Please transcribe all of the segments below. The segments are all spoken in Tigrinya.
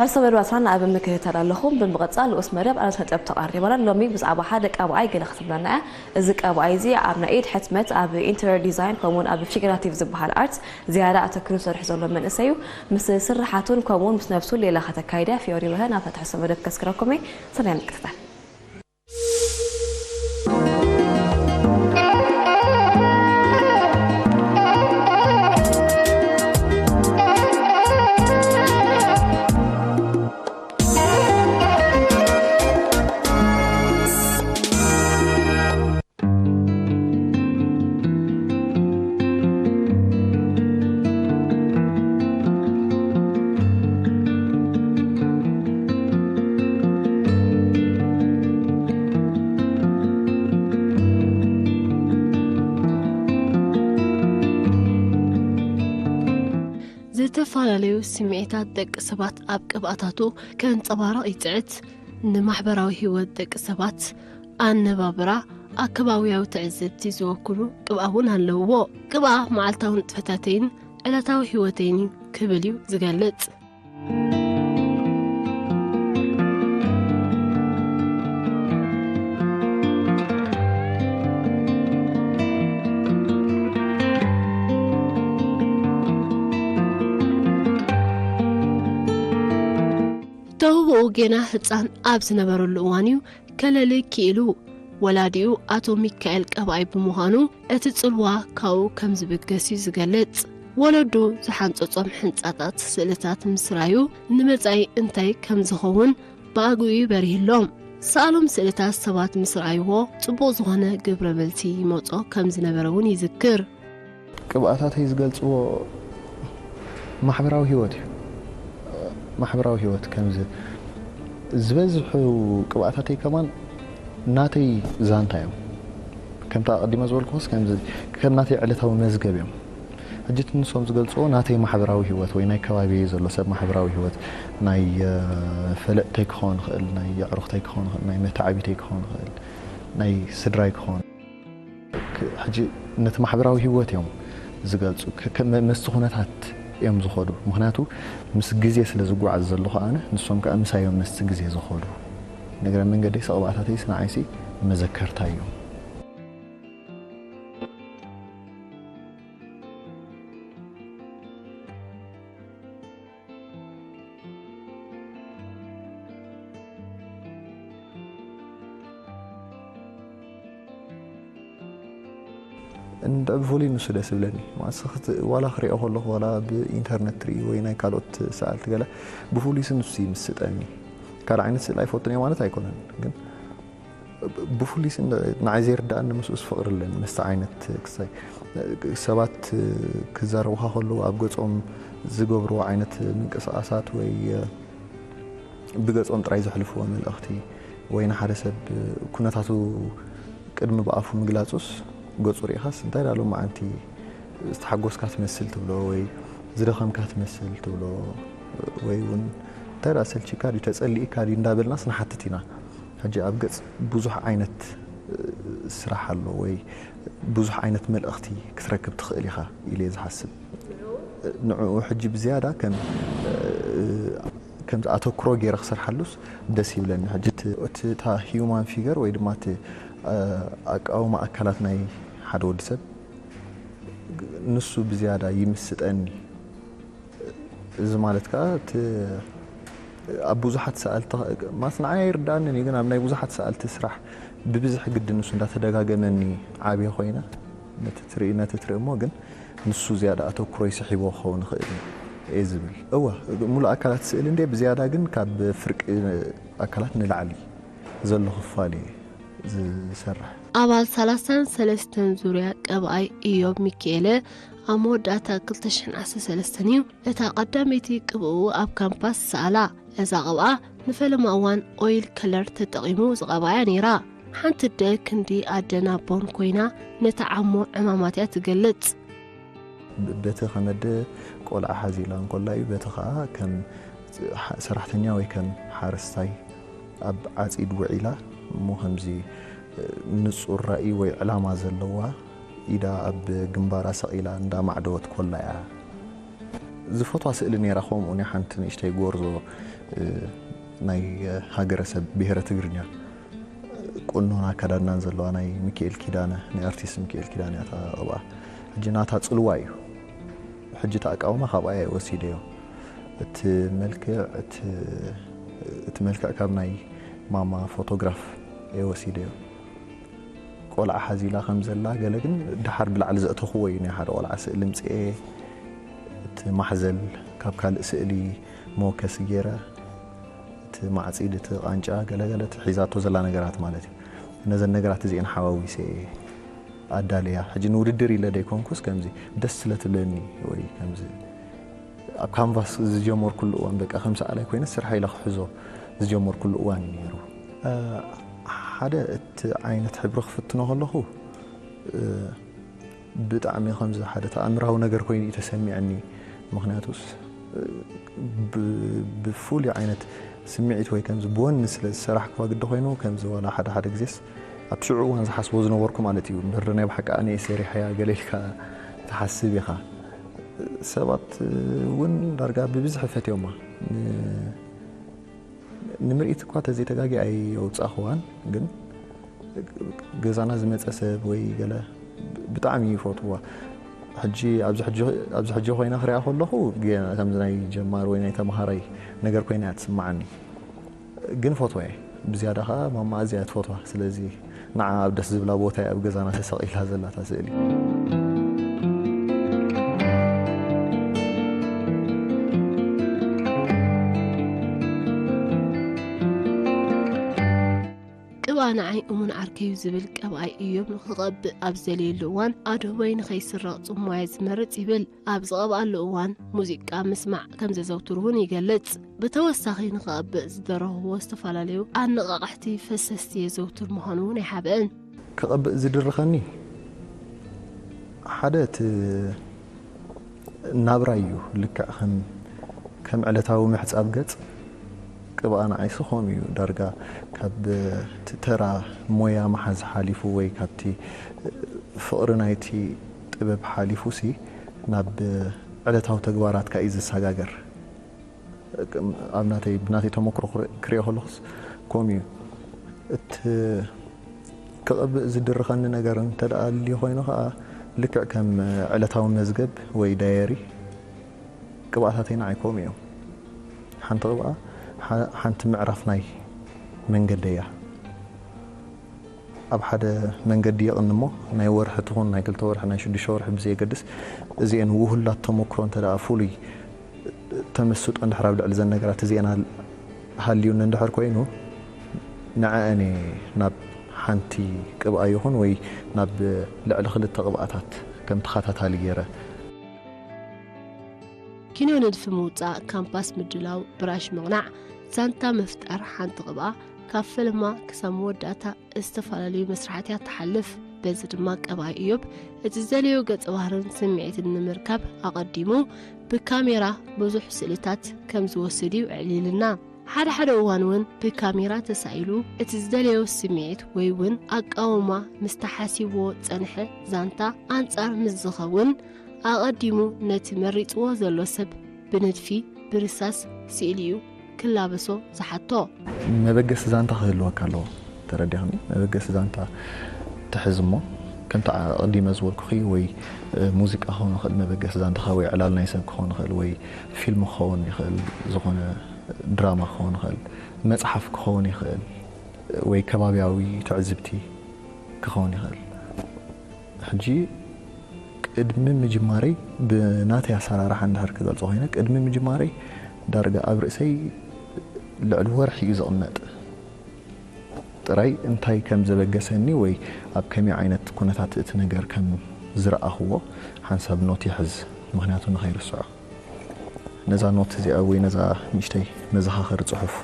ሕሶ መደባትና ኣብ ምክትታል ኣለኹም። ብምቕጻል ንኡስ መደብ ኣርእስተ ነጥብ ተቓሪባና። ሎሚ ብዛዕባ ሓደ ቀብኣይ ገለ ክትብለና እያ። እዚ ቀብኣይ እዚ ኣብ ናይ ኢድ ሕትመት፣ ኣብ ኢንተሪየር ዲዛይን፣ ከምኡውን ኣብ ፊገራቲቭ ዝበሃል ኣርት ዝያዳ ኣተኪሩ ዝሰርሕ ዘሎ መንእሰይ እዩ። ምስ ስርሓቱን ከምኡውን ምስ ነብሱ ሌላ ከተካይዳ ፊዮሪ በርሀ ናብታ ትሕሶ መደብ ከስክረኩም እየ። ሰናይ ምክትታል። ዝተፈላለዩ ስምዒታት ደቂ ሰባት ኣብ ቅብኣታቱ ከንጸባርቕ ይጽዕት። ንማሕበራዊ ህይወት ደቂ ሰባት ኣነባብራ ኣከባቢያዊ ትዕዝብቲ ዝወክሉ ቅብኣ እውን ኣለውዎ። ቅብኣ መዓልታዊ ንጥፈታተይን ዕለታዊ ህይወተይን እዩ ክብል እዩ ዝገልጽ። ተውብኡ ጌና ህጻን ኣብ ዝነበረሉ እዋን እዩ ከለሊ ክኢሉ። ወላዲኡ ኣቶ ሚካኤል ቀብኣይ ብምዃኑ፣ እቲ ጽልዋ ካብኡ ከም ዝብገስ እዩ ዝገልጽ። ወለዱ ዝሓንጸጾም ሕንጻጻት ስእልታት ምስ ረኣዩ፣ ንመጻኢ እንታይ ከም ዝኸውን ብኣግኡ እዩ በሪህሎም። ዝሰኣሎም ስእልታት ሰባት ምስ ረኣይዎ፣ ጽቡቕ ዝኾነ ግብረ መልሲ ይመጾ ከም ዝነበረ እውን ይዝክር። ቅብኣታተይ ዝገልጽዎ ማሕበራዊ ህይወት እዩ። ማሕበራዊ ህይወት ከምዚ ዝበዝሑ ቅብኣታተይ ከማን ናተይ ዛንታ እዮም። ከምታ ኣቐዲመ ዝበልኩስ ከምዚ ከም ናተይ ዕለታዊ መዝገብ እዮም። ሕጂ እቲ ንሶም ዝገልጽዎ ናተይ ማሕበራዊ ህይወት ወይ ናይ ከባቢየይ ዘሎ ሰብ ማሕበራዊ ህይወት ናይ፣ እ፣ ፈለጥተይ ክኸውን ይኽእል፣ ናይ ኣዕሩኽተይ ክኸውን ይኽእል፣ ናይ መተዓቢተይ ክኸውን ይኽእል፣ ናይ ስድራይ ክኸውን። ክ-፣ ሕጂ ነቲ ማሕበራዊ ህይወት እዮም ዝገልጹ። ከ-፣ ከ-፣ መ-፣ ምስቲ ኩነታት እዮም ዝኸዱ። ምኽንያቱ ምስ ግዜ ስለ ዝጓዓዝ ዘለኹ ኣነ፣ ንሶም ከኣ ምሳይ እዮም ምስቲ ግዜ ዝኸዱ። ንእግረ መንገደይሲ ቅብኣታተይሲ ንዓይሲ መዘከርታ እዮም። እንደ ብፍሉይ ንሱ ደስ ይብለኒ። ማለት፣ ክት-፣ ዋላ ክሪኦ ከለኹ፣ ዋላ ብኢንተርነት ትርኢ ወይ ናይ ካልኦት ሰኣልቲ ገለ፣ ብፍሉይ ሲ ንሱ ይምስጠኒ። ካልእ ዓይነት ስእሊ ኣይፈቱን እየ ማለት ኣይኮነን፣ ግን ብፍሉይ ሲ ንዓይ ዘይርድኣኒ ምስኡስ ፍቕሪ ኣለኒ። ምስቲ ዓይነት ክሳይ ሰባት ክዛረቡኻ ከለዉ ኣብ ገጾም ዝገብርዎ ዓይነት ምንቅስቓሳት ወይ ብገጾም ጥራይ ዘሕልፍዎ መልእኽቲ ወይ ንሓደ ሰብ ኩነታቱ ቅድሚ ብኣፉ ምግላጹስ፣ ገጹ ርኢኻስ እንታይ ደኣ ሎማዓንቲ ዝተሓጎስካ ትመስል ትብሎ ወይ ዝደኸምካ ትመስል ትብሎ ወይ እውን እንታይ ደኣ ሰልቺካ ድዩ ተጸሊእካ ድዩ እንዳበልናስ ንሓትት ኢና። ሕጂ ኣብ ገጽ ብዙሕ ዓይነት ስራሕ ኣሎ ወይ ብዙሕ ዓይነት መልእኽቲ ክትረክብ ትኽእል ኢኻ ኢለ እየ ዝሓስብ። ንዕኡ ሕጂ ብዝያዳ ከም፣ ከምዚ ኣተኩሮ ገይረ ክሰርሓሉስ ደስ ይብለኒ። ሕጂ እቲ፣ እቲ፣ እታ ሂዩማን ፊገር ወይ ድማ እቲ፣ እ፣ ኣቃውማ ኣካላት ናይ ሓደ ወዲ ሰብ ንሱ ብዝያዳ ይምስጠኒ። እዚ ማለት ከኣ እቲ ኣብ ብዙሓት ሰኣልቲ፣ ማለት ንዓይ ኣይርድኣንን እዩ፣ ግን ኣብ ናይ ብዙሓት ሰኣልቲ ስራሕ ብብዝሒ ግዲ ንሱ እንዳተደጋገመኒ ዓብየ ኮይነ፣ ነቲ ትርኢ፣ ነቲ ትርኢ እሞ ግን ንሱ ዝያዳ ኣተኩሮይ ስሒቦ ክኸውን ይኽእል እየ ዝብል። እወ፣ ሙሉእ ኣካላት ስእሊ እንድየ ብዝያዳ ግን ካብ ፍርቂ ኣካላት ንላዕሊ ዘሎ ክፋል እየ ዝሰርሕ። ኣባል ሰላሳን ሰለስተን ዙርያ ቀብኣይ ኢዮብ ሚካኤለ ኣብ መወዳእታ ክልተ ሽሕን ዓሰርተ ሰለስተን እዩ እታ ቀዳመይቲ ቅብኡ ኣብ ካምፓስ ዝሰኣላ። እዛ ቅብኣ ንፈለማ እዋን ኦይል ከለር ተጠቒሙ ዝቐብኣያ ነይራ። ሓንቲ ኣደ ክንዲ ኣደን ኣቦን ኮይና ነቲ ዓሞ ዕማማት እያ ትገልጽ። በቲ ከም ኣደ ቆልዓ ሓዚላ እንከላ እዩ፣ በቲ ኸኣ ከም ሰራሕተኛ ወይ ከም ሓረስታይ ኣብ ዓጺድ ውዒላ እሞ ከምዚ ንጹር ራኢ ወይ ዕላማ ዘለዋ ኢዳ ኣብ ግንባራ ሰቒላ እንዳማዕደወት ኮላ እያ ዝፈትዋ ስእሊ ነይራ። ከምኡ ናይ ሓንቲ ንእሽተይ ጎርዞ ናይ ሃገረሰብ ብሄረ ትግርኛ ቁኖን ኣከዳድናን ዘለዋ ናይ ሚካኤል ኪዳነ፣ ናይ ኣርቲስት ሚካኤል ኪዳነ እያ እታ ቅብኣ። ሕጂ ናታ ጽልዋ እዩ። ሕጂ እቲ ኣቃውማ ካብኣ እየ ወሲደዮ። እቲ መልክዕ፣ እቲ፣ እቲ መልክዕ ካብ ናይ ማማ ፎቶግራፍ እየ ወሲደዮ። ቆልዓ ሓዚላ ከም ዘላ ገለ ግን ደሓር ብላዕሊ ዘእተኽዎ እዩ። ናይ ሓደ ቆልዓ ስእሊ ምጽኤ፣ እቲ ማሕዘል ካብ ካልእ ስእሊ መወከሲ ገይረ፣ እቲ ማዕጺድ፣ እቲ ቃንጫ፣ ገለገለ እቲ ሒዛቶ ዘላ ነገራት ማለት እዩ። ነዘን ነገራት እዚኤን ሓዋዊሰ እየ ኣዳልያ። ሕጂ ንውድድር ኢለ ደይኮንኩስ ከምዚ ደስ ስለ ትብለኒ ወይ ከምዚ ኣብ ካንቫስ ዝጀመርኩሉ እዋን በቃ ከም ሰኣላይ ኮይነ ስራሕ ኢለ ክሕዞ ዝጀመርኩሉ እዋን እዩ ነይሩ። እ፣ ሓደ እቲ ዓይነት ሕብሪ ክፍትኖ ከለኹ፣ እ፣ ብጣዕሚ ከምዚ ሓደ ተኣምራዊ ነገር ኮይኑ እዩ ተሰሚዐኒ። ምኽንያቱስ፣ እ፣ ብ-፣ ብፍሉይ ዓይነት ስምዒት ወይ ከምዚ ብወኒ ስለ ዝሰራሕክዋ ግዲ ኮይኑ፣ ከምዚ ዋላ ሓደ ሓደ ግዜስ ኣብቲ ሽዑ እዋን ዝሓስቦ ዝነበርኩ ማለት እዩ። እምበር ናይ ብሓቂ ኣነ እየ ሰሪሐያ ገለ ኢልካ ትሓስብ ኢኻ። ሰባት እውን ዳርጋ ብብዝሒ ፈትዮማ። ን-፣ ንምርኢት እኳ ተዘይተጋጊ ኣየውጻእኽዋን፣ ግን ገዛና ዝመጸ ሰብ ወይ ገለ ብጣዕሚ ይፈትዋ። ሕጂ ኣብዚ ሕጂ፣ ኣብዚ ሕጂ ኮይነ ክሪኣ ከለኹ ገና ከምዚ ናይ ጀማሪ ወይ ናይ ተምሃራይ ነገር ኮይና እያ ትስምዓኒ። ግን ፈትዋ እየ። ብዝያዳ ኸኣ ማማ ኣዝያ እያ ትፈትዋ። ስለዚ ንዓ ኣብ ደስ ዝብላ ቦታ እያ ኣብ ገዛና ተሰቒላ ዘላ እታ ስእሊ። ቅብኣ ንዓይ እሙን ዓርከዩ ዝብል ቀብኣይ እዮብ ንኽቐብእ ኣብ ዝደለየሉ እዋን ኣድህቦይ ንኸይስረቕ ጽምዋየ ዝመርጽ ይብል። ኣብ ዝቐብኣሉ እዋን ሙዚቃ ምስማዕ ከም ዘዘውትር እውን ይገልጽ። ብተወሳኺ ንኽቐብእ ዝደረኽዎ ዝተፈላለዩ ኣነቓቓሕቲ ፈሰስቲ የዘውትር ምዃኑ እውን ኣይሓብእን። ክቐብእ ዝድርኸኒ ሓደ እቲ ናብራ እዩ። ልክዕ ከም፣ ከም ዕለታዊ ምሕጻብ ገጽ ቅብኣ ንዓይሲ ከምኡ እዩ። ዳርጋ ካብ እቲ ተራ ሞያ መሓዝ ሓሊፉ ወይ ካብቲ ፍቕሪ ናይቲ ጥበብ ሓሊፉሲ ናብ ዕለታዊ ተግባራትካ እዩ ዝሰጋገር። ኣብ ናተይ፣ ብናተይ ተመክሮ ክር-፣ ክሪኦ ከለኹስ ከምኡ እዩ። እቲ ክቐብእ ዝድርኸኒ ነገር እንተ ደኣ ኣልዩ ኮይኑ ኸኣ፣ ልክዕ ከም ዕለታዊ መዝገብ ወይ ዳየሪ፣ ቅብኣታተይ ንዓይ ከምኡ እዮም። ሓንቲ ቅብኣ፣ ሓ-፣ ሓንቲ ምዕራፍ ናይ መንገደይ እያ። ኣብ ሓደ መንገዲ የቕኒ እሞ፣ ናይ ወርሒ ትኹን ናይ ክልተ ወርሒ፣ ናይ ሽዱሽተ ወርሒ ብዘየገድስ፣ እዚኤን ውሁላት ተመክሮ እንተ ደኣ ፍሉይ ተመስጦ እንድሕር ኣብ ልዕሊ እዘን ነገራት እዚኤን ሃል-፣ ሃልዩኒ እንድሕር ኮይኑ፣ ንዐአን እየ ናብ ሓንቲ ቅብኣ ይኹን ወይ ናብ ልዕሊ ክልተ ቅብኣታት ከም ተኸታታሊ ገይረ። ኪኖ ንድፊ ምውጻእ፣ ካምፓስ ምድላው፣ ብራሽ ምቕናዕ፣ ዛንታ ምፍጣር፣ ሓንቲ ቅብኣ ካብ ፈለማ ክሳብ መወዳእታ ዝተፈላለዩ መስራሕትያ ትሓልፍ። በዚ ድማ ቀብኣይ እዮብ እቲ ዝደለዮ ገጸ ባህርን ስምዒትን ንምርካብ ኣቐዲሙ ብካሜራ ብዙሕ ስእልታት ከም ዝወስድ እዩ ኣዕሊልና። ሓደ ሓደ እዋን እውን ብካሜራ ተሳኢሉ እቲ ዝደለዮ ስምዒት ወይ እውን ኣቃውማ ምስ ተሓሲብዎ ዝጸንሐ ዛንታ ኣንጻር ምስ ዝኸውን ኣቐዲሙ ነቲ መሪጽዎ ዘሎ ሰብ ብንድፊ፣ ብርሳስ ስኢሉ እዩ ክላበሶ ዝሓቶ። መበገሲ ዛንታ ክህልወካ ኣለዎ። ተረዲኽኒ? መበገሲ ዛንታ ትሕዝ እሞ፣ ከምቲ ኣቐዲመ ዝበልኩኺ፣ ወይ፣ እ፣ ሙዚቃ ክኸውን ይኽእል መበገሲ ዛንታኻ፣ ወይ ዕላል ናይ ሰብ ክኸውን ይኽእል፣ ወይ ፊልም ክኸውን ይኽእል፣ ዝኾነ ድራማ ክኸውን ይኽእል፣ መጽሓፍ ክኸውን ይኽእል፣ ወይ ከባብያዊ ትዕዝብቲ ክኸውን ይኽእል። ሕጂ ቅድሚ ምጅማረይ፣ ብናተይ ኣሰራርሓ እንድሕር ክገልጾ ኮይነ፣ ቅድሚ ምጅማረይ ዳርጋ ኣብ ርእሰይ ልዕሊ ወርሒ እዩ ዝቕመጥ። ጥራይ እንታይ ከም ዘበገሰኒ ወይ ኣብ ከመይ ዓይነት ኩነታት እቲ ነገር ከም ዝረኣኽዎ ሓንሳብ ኖት ይሕዝ፣ ምኽንያቱ ንኸይርስዖ። ነዛ ኖት እዚኣ ወይ ነዛ ንእሽተይ መዘኻኸሪ ጽሑፍ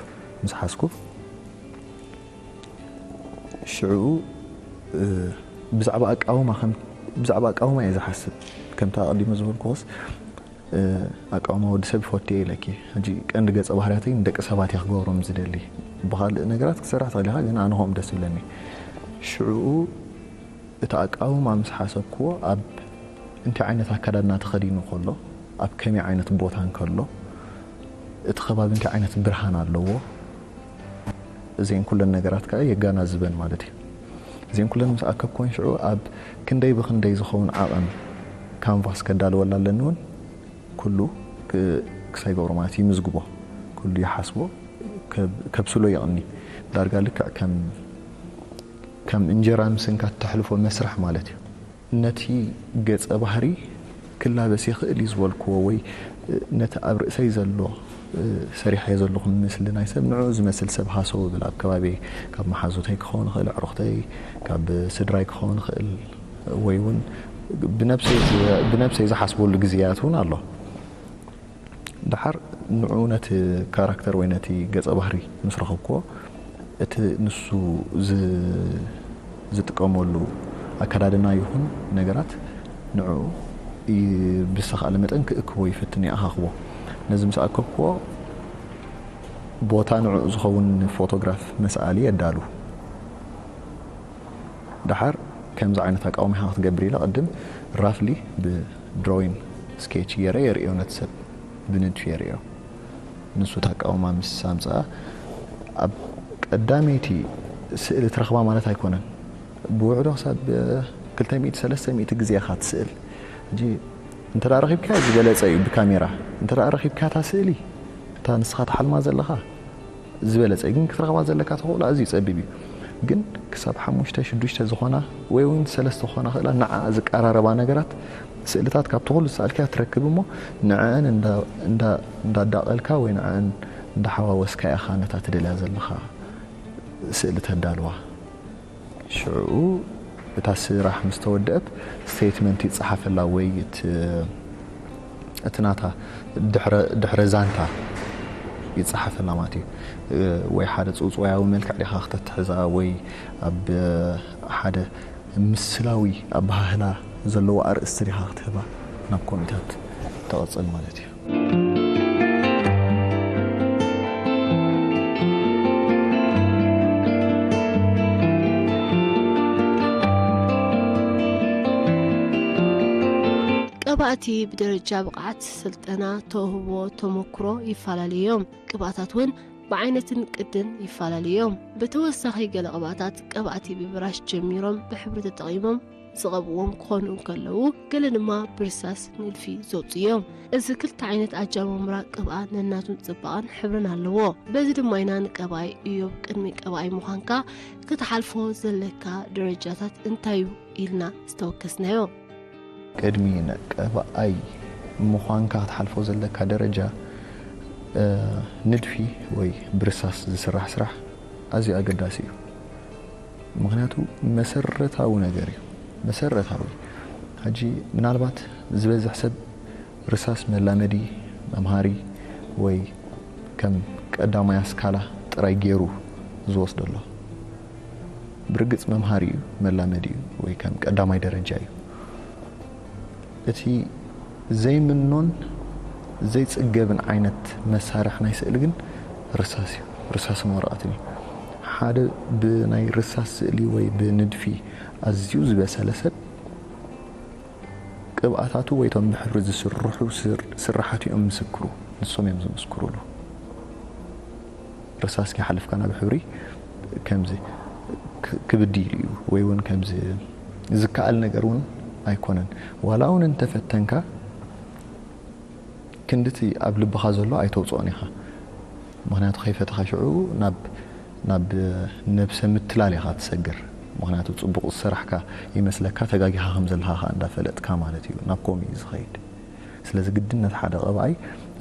ምስ ሓዝኩ፣ ሽዑ፣ እ፣ ብዛዕባ ኣቃውማ ከም፣ ብዛዕባ ኣቃውማ እየ ዝሓስብ። ከምቲ ኣቐዲመ ዝበልኩዎስ፣ እ፣ ኣቃውማ ወዲ ሰብ ይፈቱ እየ ኢለኪ። ሕጂ ቀንዲ ገጸ ባህርያተይ ንደቂ ሰባት እየ ክገብሮም ዝደሊ። ብኻልእ ነገራት ክሰርሕ ትኽእል ኢኻ፣ ግን ኣነ ከምኡ ደስ ይብለኒ። ሽዑ እቲ ኣቃውማ ምስ ሓሰብክዎ፣ ኣብ እንታይ ዓይነት ኣከዳድና ተኸዲኑ ከሎ፣ ኣብ ከመይ ዓይነት ቦታ እንከሎ፣ እቲ ከባቢ እንታይ ዓይነት ብርሃን ኣለዎ? እዚን ኩለን ነገራት ከዓ የጋናዝበን ማለት እዩ። እዚን ኩለን ምስ ኣከብኮን ሽዑ ኣብ ክንደይ ብክንደይ ዝኸውን ዓቐን ካንቫስ ከዳልወላ ኣለኒ እውን ኩሉ ክሳይ ገብሮ ማለት ይምዝግቦ፣ ኩሉ ይሓስቦ፣ ከብስሎ ይቕኒ። ዳርጋ ልክዕ ከም እንጀራ ምስንካ ተሕልፎ መስርሕ ማለት እዩ። ነቲ ገጸ ባህሪ ክላበስ ይኽእል እዩ ዝበልክዎ ወይ ነቲ ኣብ ርእሰይ ዘሎ ሰሪሐዮ ዘለኹ ምስሊ ናይ ሰብ ንዕኡ ዝመስል ሰብ ሃሰው እብል። ኣብ ከባቢ ካብ መሓዙተይ ክኸውን ይኽእል፣ ኣዕሩኽተይ፣ ካብ ስድራይ ክኸውን ይኽእል ወይ እውን ብነብሰይ ዝሓስበሉ ግዜያት እውን ኣሎ። ደሓር ንዕኡ ነቲ ካራክተር ወይ ነቲ ገጸ ባህሪ ምስ ረኸብክዎ እቲ ንሱ ዝጥቀመሉ ኣከዳድና ይኹን ነገራት ንዕኡ ብዝተኻእለ መጠን ክእክቦ ይፍትን፣ ይኣኻኽቦ። ነዚ ምስ ኣከብክዎ ቦታ ንዕኡ ዝኸውን ፎቶግራፍ መስኣሊ የዳሉ። ደሓር ከምዚ ዓይነት ኣቃውማ ኢኻ ክትገብር ኢለ ቅድም ራፍሊ ብድሮይን ስኬች ገይረ የርእዮ ነቲ ሰብ ብንድፊ የርእዮ። ንሱ እቲ ኣቃውማ ምስ ኣምፅኣ ኣብ ቀዳመይቲ ስእሊ ትረኽባ ማለት ኣይኮነን። ብውዕዶ ክሳብ ክልተ ሚእቲ ሰለስተ ሚእቲ ግዜ ኢኻ ትስእል። ሕጂ እንተ ረኺብካ ዝበለፀ እዩ ብካሜራ። እንተ ረኺብካ እታ ስእሊ እታ ንስኻ ትሓልማ ዘለኻ ዝበለጸ ግን ክትረኽባ ዘለካ ተኽእሎ ኣዝዩ ጸቢብ እዩ። ግን ክሳብ ሓሙሽተ ሽዱሽተ ዝኾና ወይ እውን ሰለስተ ዝኾና ክእላ ንዓ ዝቀራረባ ነገራት ስእልታት ካብቲ ኩሉ ዝሰኣልካዮ ትረክብ እሞ ንዕአን እንዳዳቐልካ ወይ ንዕአን እንዳሓዋወስካ ኢኻ ነታ ትደልያ ዘለኻ ስእሊ ተዳልዋ። ሽዑ እታ ስራሕ ምስ ተወደአት ስቴትመንት ይጸሓፈላ ወይ እቲ ናታ ድሕረ ዛንታ ይጸሓፈላ ማለት እዩ። ወይ ሓደ ጽውጽዋያዊ መልክዕ ዲኻ ክተትሕዛ ወይ ኣብ ሓደ ምስላዊ ኣበሃህላ ዘለዎ ኣርእስቲ ዲኻ ክትህባ ናብ ኮሚታት ትቕጽል ማለት እዩ። ቀባእቲ ብደረጃ ብቕዓት፣ ስልጠና፣ ተውህቦ፣ ተመክሮ ይፈላለዩ እዮም። ቅብኣታት እውን ብዓይነትን ቅድን ይፈላለዩ እዮም። ብተወሳኺ ገለ ቅብኣታት ቀባእቲ ብብራሽ ጀሚሮም ብሕብሪ ተጠቒሞም ዝቐብዎም ክኾኑ እንከለዉ፣ ገለ ድማ ብርሳስ ንድፊ ዘውፅኡ እዮም። እዚ ክልተ ዓይነት ኣጀማምራ ቅብኣ ነናቱን ፅባቐን ሕብርን ኣለዎ። በዚ ድማ ኢና ንቀባኣይ እዮብ ቅድሚ ቀባኣይ ምዃንካ ክትሓልፎ ዘለካ ደረጃታት እንታይ እዩ ኢልና ዝተወከስናዮ። ቅድሚ ንቀባኣይ ምዃንካ ክትሓልፎ ዘለካ ደረጃ ንድፊ ወይ ብርሳስ ዝስራሕ ስራሕ ኣዝዩ ኣገዳሲ እዩ። ምኽንያቱ መሰረታዊ ነገር እዩ። መሰረታዊ። ሕጂ ምናልባት ዝበዝሕ ሰብ ርሳስ መላመዲ፣ መምሃሪ ወይ ከም ቀዳማይ ኣስካላ ጥራይ ገይሩ ዝወስዶ ኣሎ። ብርግጽ መምሃሪ እዩ፣ መላመዲ እዩ ወይ ከም ቀዳማይ ደረጃ እዩ። እቲ ዘይምኖን ዘይጽገብን ዓይነት መሳርሒ ናይ ስእሊ ግን ርሳስ እዩ። ርሳስን ወረቐትን እዩ። ሓደ ብናይ ርሳስ ስእሊ ወይ ብንድፊ ኣዝዩ ዝበሰለ ሰብ ቅብኣታቱ ወይ እቶም ብሕብሪ ዝስርሑ ስርሓት እዮም ምስክሩ፣ ንሶም እዮም ዝምስክሩሉ። ርሳስ ከይሓልፍካ ናብ ሕብሪ ከምዚ ክብድ ኢሉ እዩ ወይ እውን ከምዚ ዝከኣል ነገር እውን ኣይኮነን። ዋላ እውን እንተፈተንካ ክንድቲ ኣብ ልብኻ ዘሎ ኣይተውፅኦን ኢኻ። ምክንያቱ ከይፈተኻ ሽዑ ናብ ናብ ነብሰ ምትላል ኢኻ ትሰግር። ምክንያቱ ፅቡቕ ዝሰራሕካ ይመስለካ፣ ተጋጊኻ ከም ዘለኻ ከዓ እንዳፈለጥካ ማለት እዩ። ናብ ከምኡ እዩ ዝኸይድ። ስለዚ ግድነት ሓደ ቀብኣይ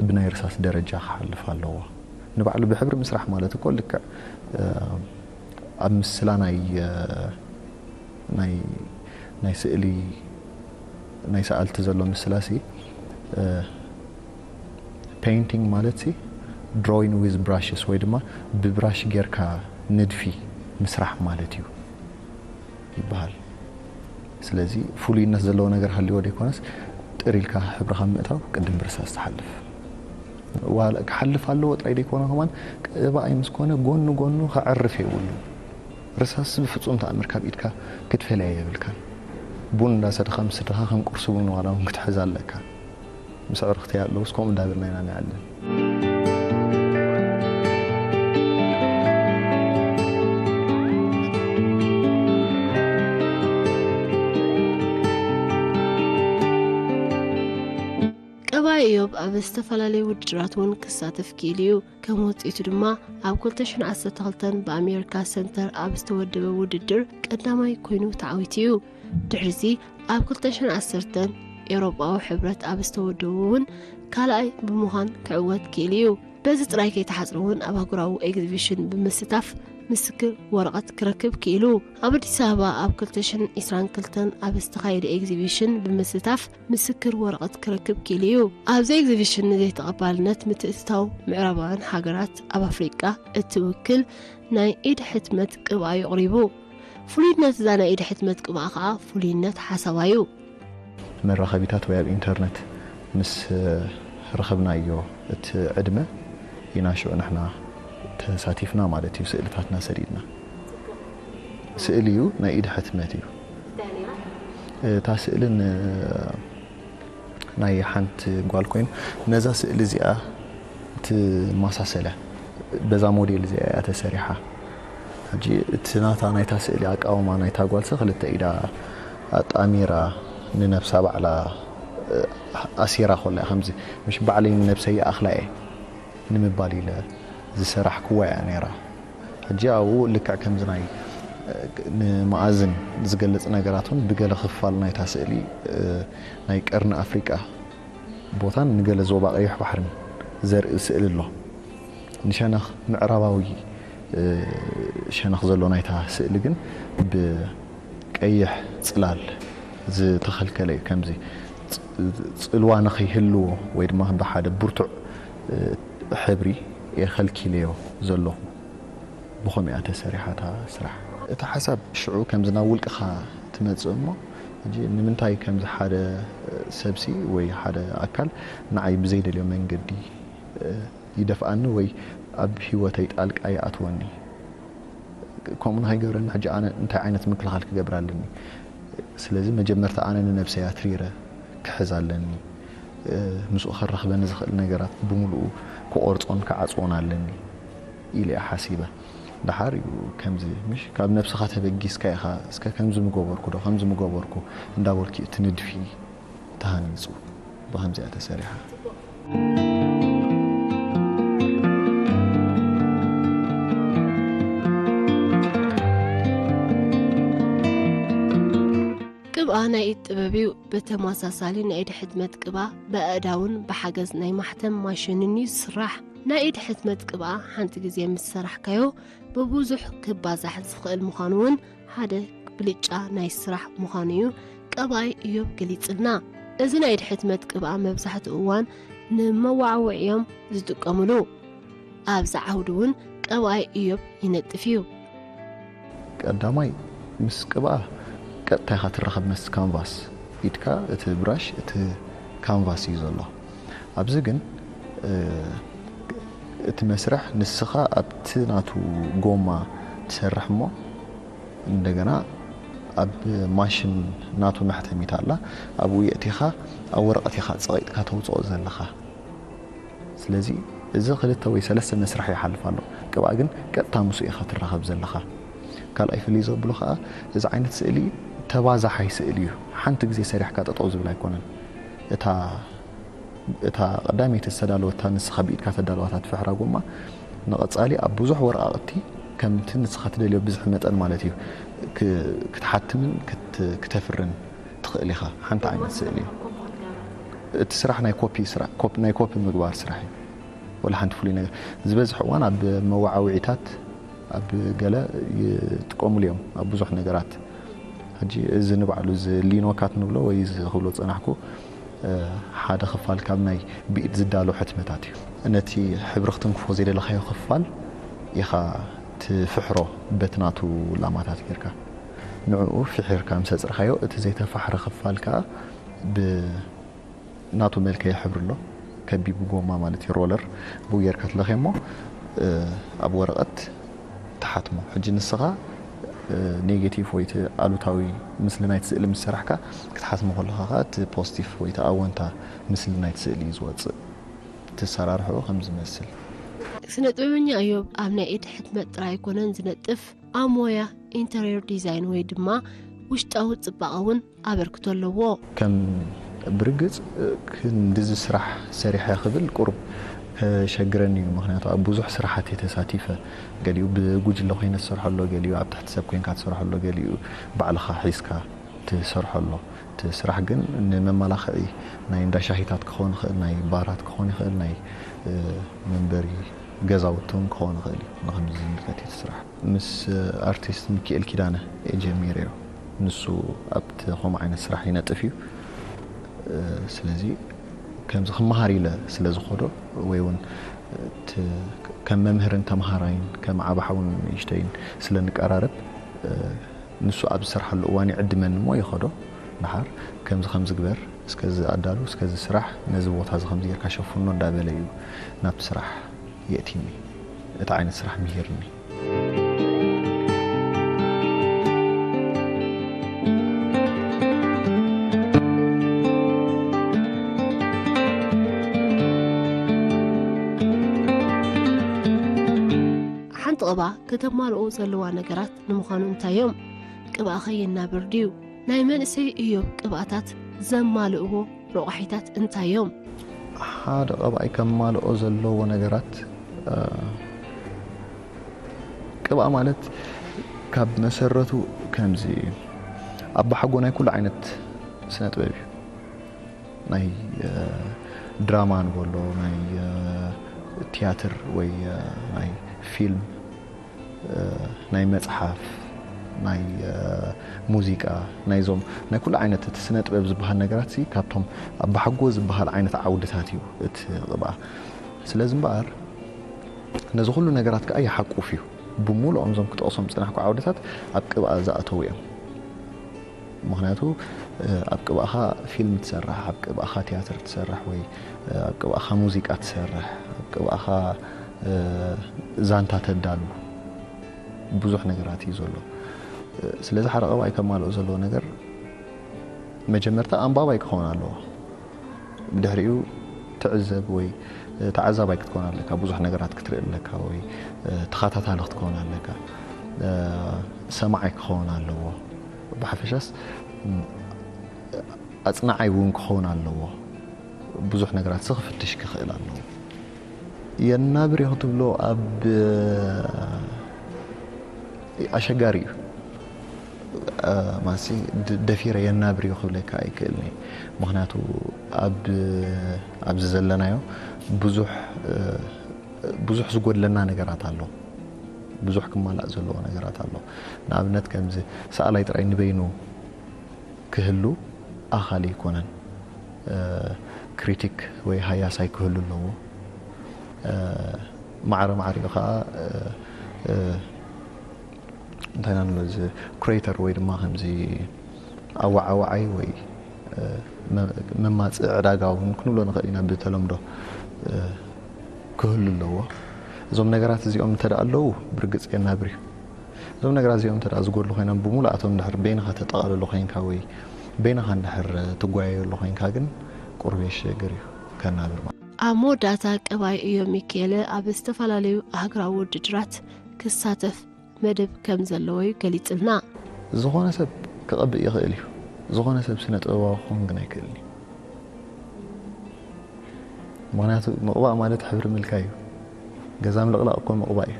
ብናይ ርሳስ ደረጃ ክሓልፍ ኣለዎ። ንባዕሉ ብሕብሪ ምስራሕ ማለት እኮ ልክዕ ኣብ ምስላ ናይ ናይ ናይ ስእሊ ናይ ሰኣልቲ ዘሎ ምስላ ሲ ፔይንቲንግ ማለት ሲ ድሮዊን ዊዝ ብራሽስ ወይ ድማ ብብራሽ ጌርካ ንድፊ ምስራሕ ማለት እዩ ይበሃል። ስለዚ ፍሉይነት ዘለዎ ነገር ሃልይዎ ደይኮነስ ጥር ኢልካ ሕብርኻ ምእታው ቅድም ብርሳስ ትሓልፍ። ዋላ ክሓልፍ ኣለዎ ጥራይ ደይኮነ ከማን ቀባኣይ ምስ ኮነ ጎኑ ጎኑ ከዕርፍ የብሉን። ርሳስ ብፍጹም ተኣምር ካብ ኢድካ ክትፈልያ የብልካን። ቡን እንዳሰተኻ ምስ ስድራኻ ከም ቁርሲ ቡን ዋላ እውን ክትሕዝ ኣለካ። ምስ ኣዕሩኽተይ ኣለውስ ከምኡ እንዳበልና ኢና ንዕልል። ኣብ ዝተፈላለዩ ውድድራት እውን ክሳተፍ ክኢሉ እዩ። ከም ውፅኢቱ ድማ ኣብ ክልተ ሽሕን ዓሰርተ ክልተን ብኣሜሪካ ሰንተር ኣብ ዝተወደበ ውድድር ቀዳማይ ኮይኑ ተዓዊቱ እዩ። ድሕሪዚ ኣብ ክልተ ሽሕን ዓሰርተን ኤውሮጳዊ ሕብረት ኣብ ዝተወደቡ እውን ካልኣይ ብምዃን ክዕወት ክኢሉ እዩ። በዚ ጥራይ ከይተሓጽረ እውን ኣብ ኣህጉራዊ ኤግዚቢሽን ብምስታፍ ምስክር ወረቐት ክረክብ ክኢሉ። ኣብ ኣዲስ ኣበባ ኣብ ክልተ ሽሕን ዕስራን ክልተን ኣብ ዝተኻየደ ኤግዚቢሽን ብምስታፍ ምስክር ወረቐት ክረክብ ክኢሉ እዩ። ኣብዚ ኤግዚቢሽን ንዘይተቐባልነት ምትእትታው ምዕራባውያን ሃገራት ኣብ ኣፍሪቃ እትውክል ናይ ኢድ ሕትመት ቅብኣ እዩ ኣቕሪቡ። ፍሉይነት እዛ ናይ ኢድ ሕትመት ቅብኣ ኸኣ ፍሉይነት ሓሳባ እዩ። መራኸቢታት ወይ ኣብ ኢንተርነት ምስ ረኸብናዮ እቲ ዕድመ ኢና ሽዑ ንሕና ተሳቲፍና ማለት እዩ። ስእልታትና ሰዲድና። ስእሊ እዩ፣ ናይ ኢድ ሕትመት እዩ። እታ ስእልን ናይ ሓንቲ ጓል ኮይኑ ነዛ ስእሊ እዚኣ ትመሳሰለ በዛ ሞዴል እዚኣ እያ ተሰሪሓ። ሕጂ እቲ ናታ ናይታ ስእሊ ኣቃውማ ናይታ ጓልሲ ክልተ ኢዳ ኣጣሚራ ንነብሳ ባዕላ ኣሲራ ኮላ እያ ከምዚ ምሽ ባዕለይ ንነብሰይ ይኣኽላ እየ ንምባል ኢለ ዝሰራሕክዋ እያ ነይራ። ሕጂ ኣብኡ ልክዕ ከምዚ ናይ ንመኣዝን ዝገልጽ ነገራት እውን ብገለ ክፋል ናይታ ስእሊ ናይ ቀርኒ ኣፍሪቃ ቦታን ንገለ ዞባ ቀይሕ ባሕርን ዘርኢ ስእሊ ኣሎ። ንሸነኽ ምዕራባዊ ሸነኽ ዘሎ ናይታ ስእሊ ግን ብቀይሕ ጽላል ዝተኸልከለ እዩ። ከምዚ ጽልዋ ንኸይህልዎ ወይ ድማ ብሓደ ብርቱዕ ሕብሪ እየ ከልኪለዮ ዘለኹ። ብኸምኡ እያ ተሰሪሓ እታ ስራሕ። እቲ ሓሳብ ሽዑ ከምዚ ናብ ውልቅኻ ትመጽእ እሞ ሕጂ ንምንታይ ከምዚ ሓደ ሰብሲ ወይ ሓደ ኣካል ንዓይ ብዘይደልዮ መንገዲ ይደፍኣኒ ወይ ኣብ ህይወተይ ጣልቃ ይኣትወኒ? ከምኡ ንኸይገብረኒ ሕጂ ኣነ እንታይ ዓይነት ምክልኻል ክገብር ኣለኒ? ስለዚ መጀመርታ ኣነ ንነብሰይ ኣትሪረ ክሕዝ ኣለኒ። ምስኡ ከራኽበኒ ዝኽእል ነገራት ብምሉኡ ክቖርጾን ክዓጽዎን ኣለኒ ኢለ እየ ሓሲበ። ደሓር እዩ ከምዚ ምሽ ካብ ነብስኻ ተበጊስካ ኢኻ እስከ ከምዚ ምገበርኩ ዶ ከምዚ ምገበርኩ እንዳበልኪ እቲ ንድፊ ተሃኒጹ ብኸምዚኣ ተሰሪሓ። ቅብኣ ናይ ኢድ ጥበብ እዩ። ብተመሳሳሊ ናይ ኢድ ሕትመት ቅብኣ ብኣእዳውን ብሓገዝ ናይ ማሕተም ማሽንን እዩ ዝስራሕ። ናይ ኢድ ሕትመት ቅብኣ ሓንቲ ግዜ ምስ ሰራሕካዮ ብብዙሕ ክባዛሕ ዝኽእል ምዃኑ እውን ሓደ ብልጫ ናይ ስራሕ ምዃኑ እዩ ቀባይ እዮብ ገሊጽልና። እዚ ናይ ኢድ ሕትመት ቅብኣ መብዛሕትኡ እዋን ንመዋዕውዒ እዮም ዝጥቀምሉ። ኣብዚ ዓውዲ እውን ቀባይ እዮብ ይነጥፍ እዩ። ቀዳማይ ምስ ቅብኣ ቀጥታ ኢኻ ትራኸብ ምስ ካንቫስ ኢድካ እቲ ብራሽ እቲ ካንቫስ እዩ ዘሎ። ኣብዚ ግን እቲ መስርሕ ንስኻ ኣብቲ ናቱ ጎማ ትሰርሕ እሞ እንደገና ኣብ ማሽን ናቱ መሕተሚት ኣላ ኣብኡ የእቲኻ ኣብ ወረቐት ኢኻ ጸቒጥካ ተውፅኦ ዘለኻ። ስለዚ እዚ ክልተ ወይ ሰለስተ መስርሕ ይሓልፍ ኣሎ። ቅብኣ ግን ቀጥታ ምስኡ ኢኻ ትራኸብ ዘለኻ። ካልኣይ ፍልይ ዘብሎ ከዓ እዚ ዓይነት ስእሊ ተባዛሓይ ስእሊ እዩ። ሓንቲ ግዜ ሰሪሕካ ጠጠው ዝብል ኣይኮነን። እታ እታ ቀዳመይቲ ዝተዳለወታ ንስኻ ብኢድካ ተዳለዋታ ትፍሕራ ጎማ ንቐጻሊ ኣብ ብዙሕ ወረቓቕቲ ከምቲ ንስኻ ትደልዮ ብዝሒ መጠን ማለት እዩ ክትሓትምን ክተፍርን ትኽእል ኢኻ። ሓንቲ ዓይነት ስእሊ እዩ እቲ ስራሕ ናይ ኮፒ ስራሕ ኮፒ ናይ ኮፒ ምግባር ስራሕ እዩ። ወላ ሓንቲ ፍሉይ ነገር ዝበዝሕ እዋን ኣብ መዋዓውዒታት ኣብ ገለ ይጥቀሙሉ እዮም ኣብ ብዙሕ ነገራት። ሕጂ እዚ ንባዕሉ እዚ ሊኖካት ንብሎ ወይ እዚ ክብሎ ዝጸናሕኩ ሓደ ክፋል ካብ ናይ ብኢድ ዝዳሎ ሕትመታት እዩ። ነቲ ሕብሪ ክትንክፎ ዘይደለኻዮ ክፋል ኢኻ ትፍሕሮ በቲ ናቱ ላማታት ጌርካ ንዕኡ ፍሒርካ ምስ ኣጽረኻዮ እቲ ዘይተፋሕረ ክፋል ከኣ ብ ናቱ መልከ ይሕብር ኣሎ ከቢቡ ጎማ ማለት እዩ ሮለር ብኡ ጌርካ ትለኽዮ እሞ ኣብ ወረቐት ትሓትሞ ሕጂ ንስኻ ኔጌቲቭ ወይ እቲ ኣሉታዊ ምስሊ ናይቲ ስእሊ ምስ ሰራሕካ ክትሓትሞ ከለኻ ከዓ እቲ ፖዚቲቭ ወይ እቲ ኣወንታ ምስሊ ናይቲ ስእሊ እዩ ዝወፅእ እቲ ኣሰራርሕኡ ከም ዝመስል ስነ ጥበበኛ እዮብ ኣብ ናይ ኢድ ሕትመት ጥራይ ኣይኮነን ዝነጥፍ ኣብ ሞያ ኢንተርየር ዲዛይን ወይ ድማ ውሽጣዊ ፅባቐ እውን ኣበርክቶ ኣለዎ። ከም ብርግጽ ክንድዚ ስራሕ ሰሪሐ ክብል ቁሩብ ከሸግረኒ እዩ። ምኽንያቱ ኣብ ብዙሕ ስራሓት እየ ተሳቲፈ። ገሊኡ ብጉጅለ ኮይነ ትሰርሖ ኣሎ፣ ገሊኡ ኣብ ትሕቲ ሰብ ኮይንካ ትሰርሖ ኣሎ፣ ገሊኡ ባዕልኻ ሒዝካ ትሰርሖ ኣሎ። እቲ ስራሕ ግን ንመመላኽዒ ናይ እንዳ ሻሂታት ክኸውን ይኽእል፣ ናይ ባራት ክኸውን ይኽእል፣ ናይ መንበሪ ገዛውቲ እውን ክኸውን ይኽእል እዩ። ንኸምዚ ዝምልከት እዩ እቲ ስራሕ። ምስ ኣርቲስት ሚኪኤል ኪዳነ እየ ጀሚረዮ። ንሱ ኣብቲ ከምኡ ዓይነት ስራሕ ይነጥፍ እዩ። ስለዚ ከምዚ ክመሃር ኢለ ስለ ዝኸዶ ወይ እውን እቲ ከም መምህርን ተምሃራይን ከም ዓቢ ሓውን ንእሽተይን ስለ ንቀራረብ ንሱ ኣብ ዝሰርሓሉ እዋን ይዕድመኒ እሞ ይኸዶ። ደሓር ከምዚ ከምዚ ግበር፣ እስከዚ ኣዳሉ፣ እስከዚ ስራሕ፣ ነዚ ቦታ እዚ ከምዚ ጌርካ ሸፍኖ እንዳበለ እዩ ናብቲ ስራሕ የእቲኒ። እቲ ዓይነት ስራሕ ምሂርኒ። ሓንቲ ቅብኣ ከተማልኦ ዘለዋ ነገራት ንምዃኑ እንታይ እዮም? ቅብኣ ከየናብር ድዩ? ናይ መንእሰይ እዮብ ቅብኣታት ዘማልእዎ ረቋሒታት እንታይ እዮም? ሓደ ቀብኣይ ከማልኦ ዘለዎ ነገራት፣ እ፣ ቅብኣ ማለት ካብ መሰረቱ ከምዚ እዩ። ኣባሓጎ ናይ ኩሉ ዓይነት ስነ ጥበብ እዩ። ናይ፣ እ፣ ድራማ ንበሎ፣ ናይ፣ እ፣ ቲያትር ወይ፣ እ፣ ናይ ፊልም፣ እ፣ ናይ መጽሓፍ፣ ናይ፣ እ፣ ሙዚቃ፣ ናይዞም ናይ ኩሉ ዓይነት እቲ ስነ ጥበብ ዝበሃል ነገራት ሲ ካብቶም ኣባሓጎ ዝበሃል ዓይነት ዓውድታት እዩ እቲ ቅብኣ። ስለዚ እምበኣር ነዚ ኩሉ ነገራት ከኣ ይሓቁፍ እዩ። ብምሉኦም እዞም ክጠቕሶም ዝጸናሕኩ ዓውድታት ኣብ ቅብኣ ዝኣተዉ እዮም። ምኽንያቱ፣ እ፣ ኣብ ቅብኣኻ ፊልም ትሰርሕ፣ ኣብ ቅብኣኻ ቲያትር ትሰርሕ ወይ፣ እ፣ ኣብ ቅብኣኻ ሙዚቃ ትሰርሕ፣ ኣብ ቅብኣኻ፣ እ፣ ዛንታ ተዳሉ ብዙሕ ነገራት እዩ ዘሎ። እ፣ ስለዚ ሓደ ቀብኣይ ከማልኦ ዘለዎ ነገር መጀመርታ ኣንባባይ ክኸውን ኣለዎ። ብድሕሪኡ ትዕዘብ ወይ፣ እ፣ ተዓዛባይ ክትከውን ኣለካ። ብዙሕ ነገራት ክትርኢ ኣለካ ወይ፣ እ፣ ተኸታታሊ ክትከውን ኣለካ። እ፣ ሰማዓይ ክኸውን ኣለዎ። ብሓፈሻስ፣ ም፣ ኣጽናዓይ እውን ክኸውን ኣለዎ። ብዙሕ ነገራት ሲ ክፍትሽ ክኽእል ኣለዎ። የናብር እዩ ክትብሎ ኣብ፣ እ፣ ኣሸጋሪ እዩ። እ፣ ማሲ ድ-፣ ደፊረ የናብር እዩ ክብለካ ኣይክእልን እየ። ምኽንያቱ ኣብ፣ ኣብዚ ዘለናዮ ብዙሕ፣ እ፣ ብዙሕ ዝጎድለና ነገራት ኣሎ። ብዙሕ ክማላእ ዘለዎ ነገራት ኣሎ። ንኣብነት ከምዚ ሰኣላይ ጥራይ ንበይኑ ክህሉ ኣኻሊ ኣይኮነን። እ፣ ክሪቲክ ወይ ሃያሳይ ክህሉ ኣለዎ። እ፣ ማዕረ ማዕሪኡ ኸኣ፣ እ፣ እ፣ እንታይ ኢና ንብሎ፣ እዚ ኩሬተር ወይ ድማ ከምዚ ኣወዓዋዓይ ወይ፣ እ፣ መ-፣ መማጽእ ዕዳጋ እውን ክንብሎ ንኽእል ኢና ብተለምዶ፣ እ፣ ክህሉ ኣለዎ። እዞም ነገራት እዚኦም እንተ ደኣ ኣለዉ ብርግጽ የናብር እዩ። እዞም ነገራት እዚኦም እንተ ደኣ ዝጎድሉ ኮይኖም ብሙሉኣቶም እንድሕር በይንኻ ተጠቓልሎ ኮይንካ ወይ በይንኻ እንድሕር ትጓየየሉ ኮይንካ ግን ቁሩብ የሸግር እዩ ከናብር ማለት። ኣብ መወዳእታ ቀባይ እዮም ሚካኤለ ኣብ ዝተፈላለዩ ኣህግራዊ ውድድራት ክሳተፍ መደብ ከም ዘለዎ እዩ ገሊጽልና። ዝኾነ ሰብ ክቐብእ ይኽእል እዩ። ዝኾነ ሰብ ስነ ጥበባዊ ክኸውን ግን ኣይክእልን እዩ። ምኽንያቱ ምቕባእ ማለት ሕብሪ ምልካይ እዩ። ገዛ ምልቕላቕ እኮ ምቕባእ እዩ።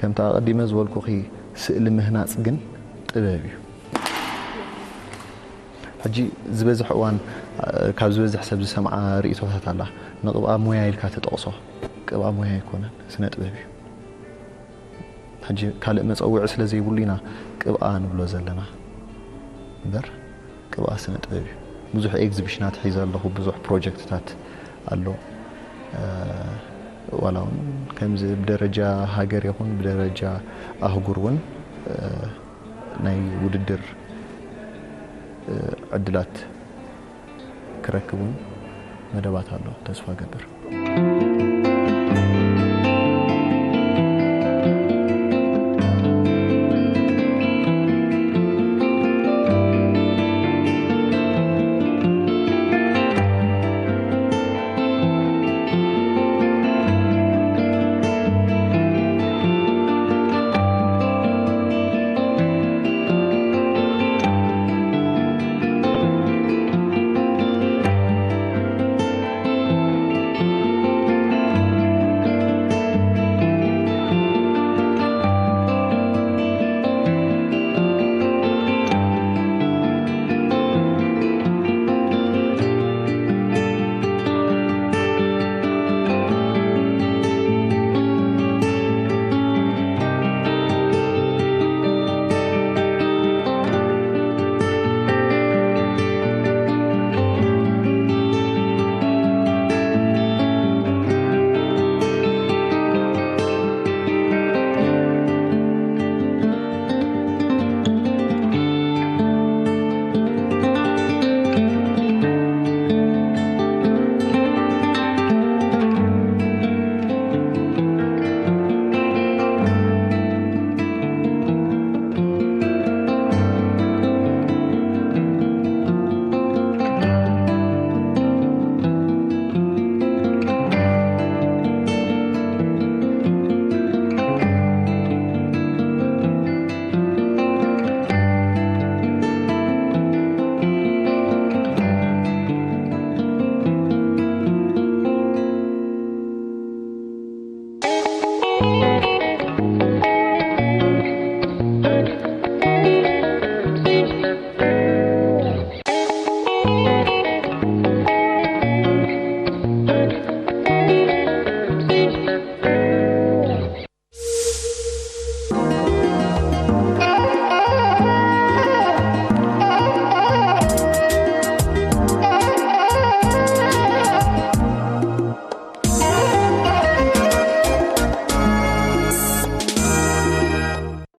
ከምቲ ኣቐዲመ ዝበልኩኺ ስእሊ ምህናጽ ግን ጥበብ እዩ። ሕጂ ዝበዝሕ እዋን፣ እ፣ ካብ ዝበዝሕ ሰብ ዝሰምዓ ርእይቶታት ኣላ። ንቕብኣ ሞያ ኢልካ ትጠቕሶ። ቅብኣ ሞያ ኣይኮነን፣ ስነ ጥበብ እዩ። ሕጂ ካልእ መጸውዒ ስለ ዘይብሉ ኢና ቅብኣ ንብሎ ዘለና እምበር ቅብኣ ስነ ጥበብ እዩ። ብዙሕ ኤግዚቢሽናት ሒዘ ኣለኹ፣ ብዙሕ ፕሮጀክትታት ኣሎ። እ፣ ዋላ እውን ከምዚ ብደረጃ ሃገር ይኹን ብደረጃ ኣህጉር እውን፣ እ፣ ናይ ውድድር፣ እ፣ ዕድላት ክረክብ እውን መደባት ኣሎ ተስፋ እገብር።